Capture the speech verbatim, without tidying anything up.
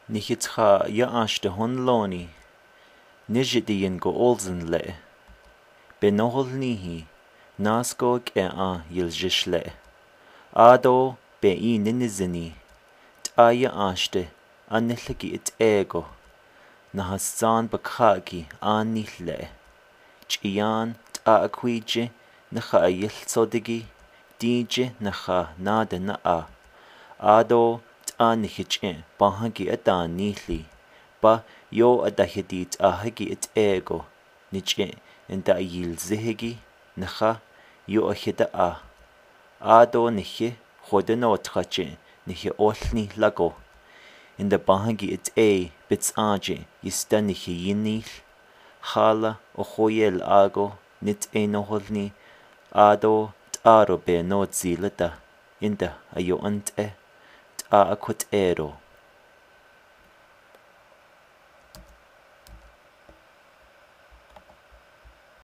Nihi tha ya ash de hon loni, nijit de yin go olzen le. Be nohol nihi, nas go ke a yil jish le. Ado be i nini zini, ta ya ash de, an nihliki it ego. Nahas zan bakha ki an nihle. Chian ta akwije, naha ayil sodigi, dije naha nada na a. Ado ta nihiche, pahagi ata nihli. Pa yo ada hidi ta hagi it ego. Niche, inda ayil zihigi, naha, yo ahida a. Ado nihi, hode no thache, nihi ohl ni lago. Inda pahagi it e, pits aje, ista nihi yinil. Hala, ohoyel ago, nit e nohol ni, ado, taro be no zilata. Inda ayo ant e, ta akut ero.